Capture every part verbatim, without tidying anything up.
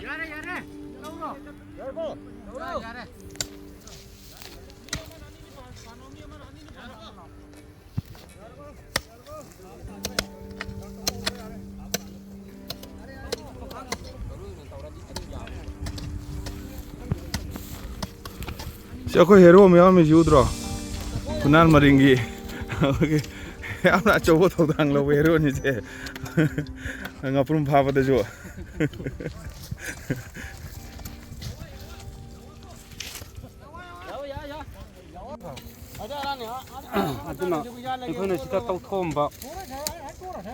ꯌꯥꯔꯦ, ꯌꯥꯔꯦ꯫ ꯂꯧꯔꯣ꯫ ꯌꯥꯔꯦ꯫ ꯁꯤ ꯑꯩꯈꯣꯏ ꯍꯦꯔꯣ ꯑꯃ ꯌꯥꯎꯔꯝꯃꯤꯁꯤ ꯎꯗ꯭ꯔꯣ? ꯐꯨꯅꯥꯜ ꯃꯔꯤꯡꯒꯤ ꯑꯩꯈꯣꯏꯒꯤ ꯌꯥꯝꯅ ꯑꯆꯧꯕ ꯊꯧꯗꯥꯡ ꯂꯧꯕ ꯍꯦꯔꯣꯅꯤꯁꯦ꯫ ꯉꯥꯄ꯭ꯔꯨꯝ ꯐꯥꯕꯗꯁꯨ꯫ ꯑꯗꯨꯅ ꯑꯩꯈꯣꯏꯅ ꯁꯤꯗ ꯇꯧꯊꯣꯛꯑꯝꯕ,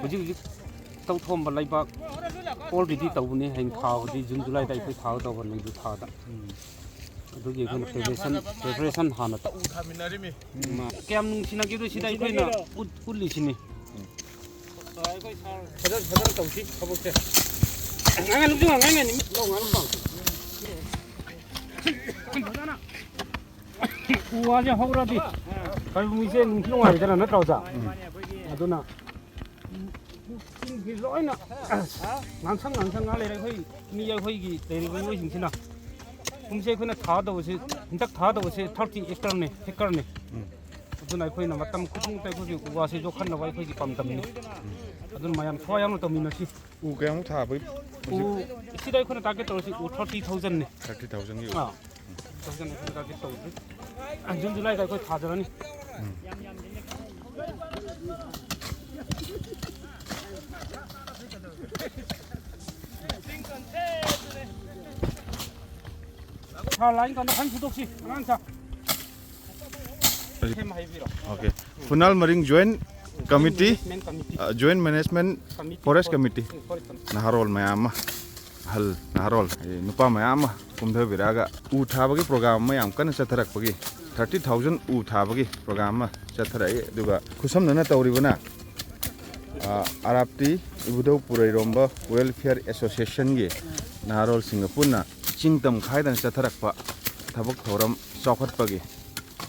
ꯍꯧꯖꯤꯛ ꯍꯧꯖꯤꯛ ꯇꯧꯊꯣꯛꯑꯝꯕ ꯂꯩꯕꯥꯛ already ꯇꯧꯕꯅꯤ꯫ ꯍꯌꯦꯡ ꯊꯥꯕꯗꯤ ꯖꯨꯟ ꯖꯨꯂꯥꯏꯗ ꯑꯩꯈꯣꯏ ꯊꯥꯒꯗꯧꯕ ꯅꯣꯡꯖꯨ ꯊꯥꯗ꯫ ꯑꯗꯨꯒꯤ ꯑꯩꯈꯣꯏꯅ preparation, preparation ꯍꯥꯟꯅ ꯇꯧ꯫ ꯎ ꯊꯥꯃꯤꯟꯅꯔꯤꯃꯤ꯫ ꯀꯌꯥꯝ ꯅꯨꯡꯁꯤꯅꯒꯦꯗꯣ ꯁꯤꯗ ꯑꯩꯈꯣꯏꯅ ꯎꯠ-, ꯎꯠꯂꯤꯁꯤꯅꯤ꯫ ꯐꯖꯅ, ꯐꯖꯅ ꯇꯧꯁꯤ ꯊꯕꯛꯁꯦ꯫ ꯉꯥꯡꯉꯦ, ꯅꯨꯡꯁꯨ ꯉꯥꯡꯉꯦ, ꯂꯧ ꯉꯥꯡꯉꯦ꯫ ꯎ ꯋꯥꯁꯦ ꯍꯧꯔꯗꯤ ꯀꯔꯤꯒꯨꯝꯕꯁꯦ ꯅꯨꯡꯁꯨ ꯅꯨꯡꯉꯥꯏꯗꯅ, ꯅꯠꯇ꯭ꯔꯣ ꯑꯣꯖꯥ? ꯑꯗꯨꯅ ꯆꯤꯡꯁꯤ ꯂꯣꯏꯅ ꯉꯥꯡꯁꯪ ꯉꯥꯡꯁꯪ ꯉꯥ ꯂꯩꯔꯦ꯫ ꯑꯩꯈꯣꯏ ꯃꯤ, ꯑꯩꯈꯣꯏꯒꯤ ꯂꯩꯔꯤꯕ ꯃꯤꯑꯣꯏꯁꯤꯡꯁꯤꯅ ꯀꯨꯝꯁꯤ ꯑꯩꯈꯣꯏꯅ ꯊꯥꯗꯧꯕꯁꯤ, ꯍꯟꯗꯛ ꯊꯥꯗꯧꯕꯁꯤ thirty acre ꯅꯤ, acre ꯅꯤ꯫ ꯑꯗꯨꯅ ꯑꯩꯈꯣꯏꯅ ꯃꯇꯝ ꯈꯨꯗꯤꯡꯃꯛꯇ ꯑꯩꯈꯣꯏꯒꯤ ꯎ ꯋꯥꯁꯤ ꯌꯣꯛꯈꯠꯅꯕ ꯑꯩꯈꯣꯏꯒꯤ ꯄꯥꯟꯗꯝꯅꯤ꯫ ꯑꯗꯨꯅ ꯃꯌꯥꯝ ꯊꯋꯥꯏ ꯌꯥꯎꯅ ꯇꯧꯃꯤꯟꯅꯁꯤ꯫ ꯎ ꯀꯌꯥꯃꯨꯛ ꯊꯥꯕꯒꯤ ꯎ ꯍꯧꯖꯤꯛ? ꯁꯤꯗ ꯑꯩꯈꯣꯏꯅ target ꯇꯧꯔꯤꯁꯤ ꯎ thirty thousand ꯅꯤ꯫ Thirty thousand ꯒꯤ ꯎ꯫ ꯑꯥ, thousand ꯑꯩꯈꯣꯏꯅ target ꯇꯧꯔꯤꯁꯤ꯫ ꯖꯨꯟ ꯖꯨꯂꯥꯏꯗ ꯑꯩꯈꯣꯏ ꯊꯥꯖꯔꯅꯤ꯫ ꯎꯝ꯫ ꯁꯥꯔ ꯂꯥꯛꯏ ꯀꯥꯟꯗ ꯐꯖꯅ ꯐꯨꯗꯣꯛꯁꯤ, ꯑꯉꯥꯡ ꯁꯥ꯫ ꯁꯦꯝ ꯍꯥꯏꯕꯤꯔꯣ꯫ Okay꯫ ꯐꯨꯅꯥꯜ ꯃꯔꯤꯡ Joint Committee, Management Committee꯫ ꯑ, Joint Management Committee, Forest Forest Committee꯫ Forest Committee꯫ ꯅꯍꯥꯔꯣꯜ ꯃꯌꯥꯝ ꯑꯃ, ꯑꯍꯜ ꯅꯍꯥꯔꯣꯜ, ꯍꯥꯏꯗꯤ ꯅꯨꯄꯥ ꯃꯌꯥꯝ ꯑꯃ ꯀꯨꯝꯊꯕꯤꯔꯛꯑꯒ ꯎ ꯊꯥꯕꯒꯤ program ꯑꯃ ꯌꯥꯝ ꯀꯟꯅ ꯆꯠꯊꯔꯛꯄꯒꯤ, thirty thousand ꯎ ꯊꯥꯕꯒꯤ program ꯑꯃ ꯆꯠꯊꯔꯛꯏ꯫ ꯑꯗꯨꯒ ꯈꯨꯠꯁꯝꯅꯅ ꯇꯧꯔꯤꯕꯅ, ꯑ, ꯑꯔꯥꯞꯇꯤ ꯏꯕꯨꯙꯧ ꯄꯨꯔꯩꯔꯣꯝꯕ Welfare Association ꯒꯤ ꯅꯍꯥꯔꯣꯜꯁꯤꯡꯒ ꯄꯨꯟꯅ ꯆꯤꯡ ꯇꯝ ꯈꯥꯏꯗꯅ ꯆꯠꯊꯔꯛꯄ ꯊꯕꯛ ꯊꯧꯔꯝ ꯆꯥꯎꯈꯠꯄꯒꯤ,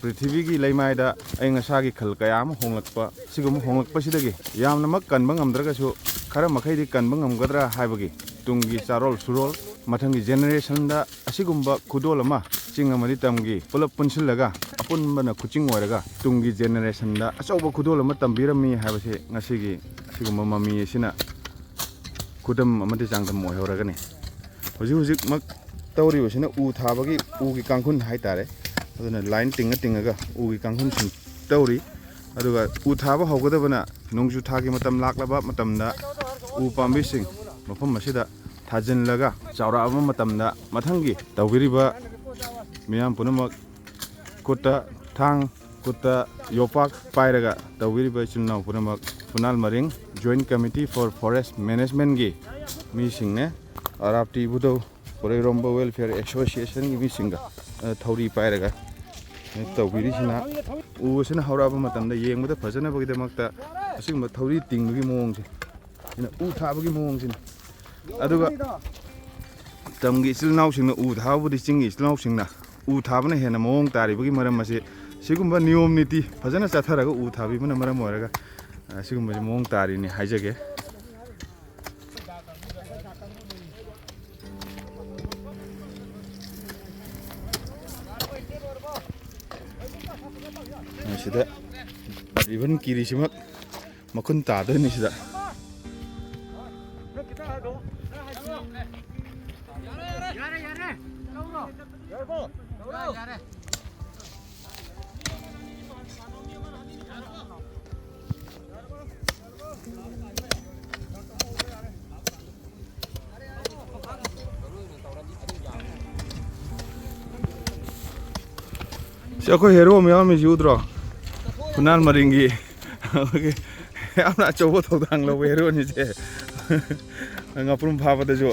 ꯄ꯭ꯔꯤꯊꯤꯕꯤꯒꯤ ꯂꯩꯃꯥꯏꯗ ꯑꯏꯪ ꯑꯁꯥꯒꯤ ꯈꯜ ꯀꯌꯥ ꯑꯃ ꯍꯣꯡꯂꯛꯄ, ꯁꯤꯒꯨꯝꯕ ꯍꯣꯡꯂꯛꯄꯁꯤꯗꯒꯤ ꯌꯥꯝꯅꯃꯛ ꯀꯟꯕ ꯉꯝꯗ꯭ꯔꯒꯁꯨ ꯈꯔ ꯃꯈꯩꯗꯤ ꯀꯟꯕ ꯉꯝꯒꯗ꯭ꯔꯥ ꯍꯥꯏꯕꯒꯤ ꯇꯨꯡꯒꯤ ꯆꯥꯔꯣꯜ ꯁꯨꯔꯣꯜ, ꯃꯊꯪꯒꯤ ꯖꯦꯅꯦꯔꯦꯁꯟꯗ ꯑꯁꯤꯒꯨꯝꯕ ꯈꯨꯗꯣꯜ ꯑꯃ ꯆꯤꯡ ꯑꯃꯗꯤ ꯇꯝꯒꯤ ꯄꯨꯂꯞ ꯄꯨꯟꯁꯤꯜꯂꯒ, ꯑꯄꯨꯟꯕꯅ ꯈꯨꯆꯤꯡ ꯑꯣꯏꯔꯒ, ꯇꯨꯡꯒꯤ ꯖꯦꯅꯦꯔꯦꯁꯟꯗ ꯑꯆꯧꯕ ꯈꯨꯗꯣꯜ ꯑꯃ ꯇꯝꯕꯤꯔꯝꯃꯤ ꯍꯥꯏꯕꯁꯤ ꯉꯁꯤꯒꯤ ꯑꯁꯤꯒꯨꯝꯕ ꯃꯃꯤ ꯑꯁꯤꯅ ꯈꯨꯗꯝ ꯑꯃꯗꯤ ꯆꯥꯡꯗꯝ ꯑꯣꯏꯍꯧꯔꯒꯅꯤ꯫ ꯍꯧꯖꯤꯛ ꯍꯧꯖꯤꯛꯃꯛ ꯇꯧꯔꯤꯕꯁꯤꯅ ꯎ ꯊꯥꯕꯒꯤ ꯎꯒꯤ ꯀꯥꯡꯈꯨꯜ ꯍꯥꯏꯇꯥꯔꯦ꯫ ꯑꯗꯨꯅ ꯂꯥꯏꯟ ꯇꯤꯡꯉ ꯇꯤꯡꯉꯒ ꯎꯒꯤ ꯀꯥꯡꯈꯨꯜꯁꯤꯡ ꯇꯧꯔꯤ꯫ ꯑꯗꯨꯒ ꯎ ꯊꯥꯕ ꯍꯧꯒꯗꯕꯅ ꯅꯣꯡꯖꯨ ꯊꯥꯒꯤ ꯃꯇꯝ ꯂꯥꯛꯂꯕ ꯃꯇꯝꯗ ꯎ ꯄꯥꯝꯕꯤꯁꯤꯡ ꯃꯐꯝ ꯑꯁꯤꯗ ꯊꯥꯖꯤꯜꯂꯒ, ꯆꯥꯎꯔꯛꯑꯕ ꯃꯇꯝꯗ ꯃꯊꯪꯒꯤ ꯇꯧꯕꯤꯔꯤꯕ ꯃꯤꯌꯥꯝ ꯄꯨꯝꯅꯃꯛ ꯈꯨꯠꯇ ꯊꯥꯡ, ꯈꯨꯠꯇ ꯌꯣꯄꯥꯛ ꯄꯥꯏꯔꯒ ꯇꯧꯕꯤꯔꯤꯕ ꯏꯆꯤꯜ ꯏꯅꯥꯎ ꯄꯨꯝꯅꯃꯛ ꯐꯨꯅꯥꯜ ꯃꯔꯤꯡ Joint Committee for Forest Management ꯀꯤ ꯃꯤꯁꯤꯡꯅꯦ꯫ ꯑꯔꯥꯞꯇꯤ ꯏꯕꯨꯙꯧ ꯄꯣꯏꯔꯩꯔꯣꯝꯕ Welfare Association ꯒꯤ ꯃꯤꯁꯤꯡꯒ, ꯑ, ꯊꯧꯔꯤ ꯄꯥꯏꯔꯒ ꯇꯧꯕꯤꯔꯤꯁꯤꯅ, ꯎ ꯑꯁꯤꯅ ꯍꯧꯔꯛꯑꯕ ꯃꯇꯝꯗ ꯌꯦꯡꯕꯗ ꯐꯖꯅꯕꯒꯤꯗꯃꯛꯇ ꯑꯁꯤꯒꯨꯝꯕ ꯊꯧꯔꯤ ꯇꯤꯡꯕꯒꯤ ꯃꯑꯣꯡꯁꯦ, ꯑꯗꯨꯅ ꯎ ꯊꯥꯕꯒꯤ ꯃꯑꯣꯡꯁꯤꯅ꯫ ꯑꯗꯨꯒ ꯇꯝꯒꯤ ꯏꯆꯤꯜ ꯏꯅꯥꯎꯁꯤꯡꯅ ꯎ ꯊꯥꯕꯕꯨꯗꯤ ꯆꯤꯡꯒꯤ ꯏꯆꯤꯜ ꯏꯅꯥꯎꯁꯤꯡꯅ ꯎ ꯊꯥꯕꯅ ꯍꯦꯟꯅ ꯃꯑꯣꯡ ꯇꯥꯔꯤꯕꯒꯤ ꯃꯔꯝ ꯑꯁꯤ, ꯁꯤꯒꯨꯝꯕ ꯅꯤꯌꯣꯝ ꯅꯤꯇꯤ ꯐꯖꯅ ꯆꯠꯊꯔꯒ ꯎ ꯊꯥꯕꯤꯕꯅ ꯃꯔꯝ ꯑꯣꯏꯔꯒ, ꯑ, ꯁꯤꯒꯨꯝꯕꯁꯤ ꯃꯑꯣꯡ ꯇꯥꯔꯤꯅꯤ ꯍꯥꯏꯖꯒꯦ꯫ ꯁꯤꯗ ꯔꯤꯕꯟ ꯀꯤꯔꯤꯁꯤꯃꯛ ꯃꯈꯨꯟ ꯇꯥꯗꯣꯏꯅꯤ ꯁꯤꯗ꯫ ꯁꯤ ꯑꯩꯈꯣꯏ ꯍꯦꯔꯣ ꯑꯃ ꯌꯥꯎꯔꯝꯃꯤꯁꯤ ꯎꯗ꯭ꯔꯣ? ꯐꯨꯅꯥꯜ ꯃꯔꯤꯡꯒꯤ ꯑꯩꯈꯣꯏꯒꯤ ꯌꯥꯝꯅ ꯑꯆꯧꯕ ꯊꯧꯗꯥꯡ ꯂꯧꯕ ꯍꯦꯔꯣꯅꯤꯁꯦ꯫ ꯉꯥꯄ꯭ꯔꯨꯝ ꯐꯥꯕꯗꯁꯨ꯫